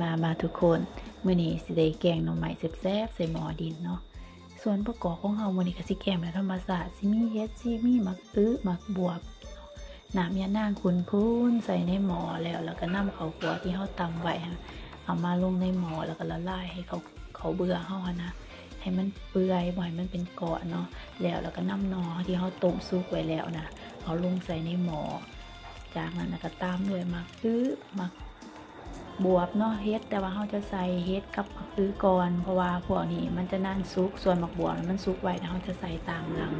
ມາ ມາທຸກຄົນ, ມື້ນີ້ຊິໄດ້ແກງໜໍ່ໄມ້ແຊບໆ ໃສ່ໝໍ້ດິນເນາະ. ສ່ວນປະກອບຂອງເຮົາມື້ນີ້ກໍຊິແກງແບບທຳມະຊາດ, ຊິມີເຫັດ, ຊິມີໝາກອຶ, ໝາກບວບ, ນ້ຳຍານາງຂຸ້ນໆ ໃສ່ໃນໝໍ້ແລ້ວ, ແລ້ວກໍນຳເຂົ້າຂົ້ວທີ່ເຮົາຕຳໄວ້ຫັ້ນ ເອົາມາລົງໃນໝໍ້ ແລ້ວກໍລະລາຍໃຫ້ເຂົ້າ ເຂົ້າເບືອເຮົາຫັ້ນນະ ໃຫ້ມັນເປື່ອຍ, ບໍ່ໃຫ້ມັນເປັນກ້ອນເນາະ. ແລ້ວ ແລ້ວກໍນຳໜໍ່ທີ່ເຮົາຕົ້ມສຸກໄວ້ແລ້ວນະ ເອົາລົງໃສ່ໃນໝໍ້. ຈາກນັ້ນລະກໍຕາມດ້ວຍໝາກອຶ, ໝາກບວບເນາະ, ເຫັດ, ແຕ່ວ່າເຮົາຈະໃສ່ເຫັດກັບໝາກອຶກ່ອນ ເພາະວ່າພວກນີ້ມັນຈະນານສຸກ, ສ່ວນໝາກບວບມັນສຸກໄວ ແລ້ວເຮົາຈະໃສ່ຕາມຫຼັງ.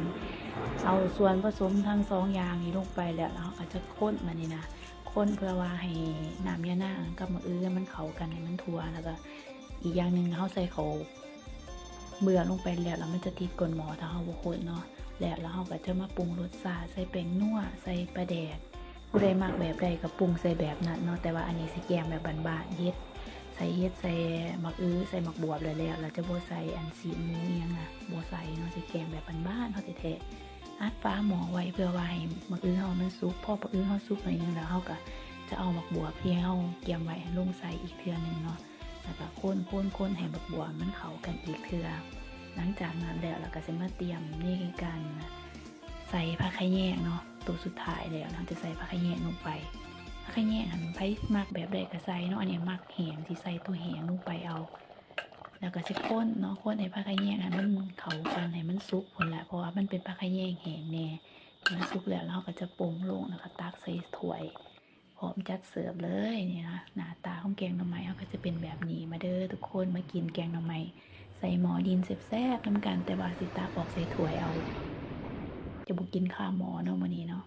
ເອົາສ່ວນປະສົມທັງສອງຢ່າງນີ້ລົງໄປແລ້ວ ແລ້ວເຮົາກໍຈະຄົນບາດນີ້ນະ, ຄົນເພື່ອວ່າໃຫ້ນ້ຳຍານາງກັບໝາກອຶມັນເຂົ້າກັນ ໃຫ້ມັນທົ່ວ. ແລ້ວກໍອີກຢ່າງໜຶ່ງ ເຮົາໃສ່ເຂົ້າ ເບືອລົງໄປແລ້ວ ແລ້ວມັນຈະຕິດກົ້ນໝໍ້ ຖ້າເຮົາບໍ່ຄົນເນາະ. ແລ້ວ ແລ້ວເຮົາກໍຈະມາປຸງລົດຊາດ ໃສ່ແປ້ງນົວ ໃສ່ປາແດກ, ຜູ້ໃດມັກແບບໃດກໍປຸງໃສ່ແບບນັ້ນເນາະ. ແຕ່ວ່າອັນນີ້ຊິແກງແບບບ້ານໆ ເຫັດ ໃສ່ເຫັດ ໃສ່ໝາກອຶ ໃສ່ໝາກບວບແລ້ວໆ ແລ້ວຈະບໍ່ໃສ່ອັນຊີ້ນໝູອີ່ຫຍັງນະ ບໍ່ໃສ່ເນາະ, ຊິແກງແບບບ້ານໆເຮົາແທ້ໆ. ອັດຝາໝໍ້ໄວ້ເພື່ອວ່າໃຫ້ໝາກອຶເຮົາມັນສຸກ, ພໍໝາກອຶເຮົາສຸກໜ້ອຍໜຶ່ງແລ້ວ ເຮົາກໍຈະເອົາໝາກບວບທີ່ເຮົາກຽມໄວ້ລົງໃສ່ອີກເທື່ອໜຶ່ງເນາະ. ແລ້ວກໍຄົນໆໆ ໃຫ້ໝາກບວບມັນເຂົ້າກັນອີກເທື່ອ. ຫຼັງຈາກນັ້ນແລ້ວ ແລ້ວກໍຊິມາຕຽມໃນການໃສ່ຜັກຂະແຍງເນາະ, ໂຕສຸດທ້າຍແລ້ວເຮົາຈະໃສ່ຜັກຂະແຍງລົງໄປ. ຜັກຂະແຍງຫັ້ນ ໃຜມັກແບບໃດກໍໃສ່ເນາະ, ອັນນີ້ມັກແຫ້ງ ຊິໃສ່ໂຕແຫ້ງລົງໄປເອົາ. ແລ້ວກໍຊິຄົນເນາະ, ຄົນໃຫ້ຜັກຂະແຍງຫັ້ນມັນເຂົ້າກັນ ໃຫ້ມັນສຸກພຸ້ນລະ ເພາະວ່າມັນເປັນຜັກຂະແຍງແຫ້ງແດ່. ເມື່ອສຸກແລ້ວ ເຮົາກໍຈະປົງລົງ ແລ້ວກໍຕັກໃສ່ຖ້ວຍ ພ້ອມຈັດເສີບເລີຍ. ນີ້ນະ ໜ້າຕາຂອງແກງໜໍ່ໄມ້ເຮົາກໍຈະເປັນແບບນີ້. ມາເດີທຸກຄົນ ມາກິນແກງໜໍ່ໄມ້ໃສ່ໝໍ້ດິນແຊບໆນຳກັນ, ແຕ່ວ່າຊິຕັກອອກໃສ່ຖ້ວຍເອົາ, ຈະບໍ່ກິນຄາໝໍ້ເນາະມື້ນີ້ເນາະ.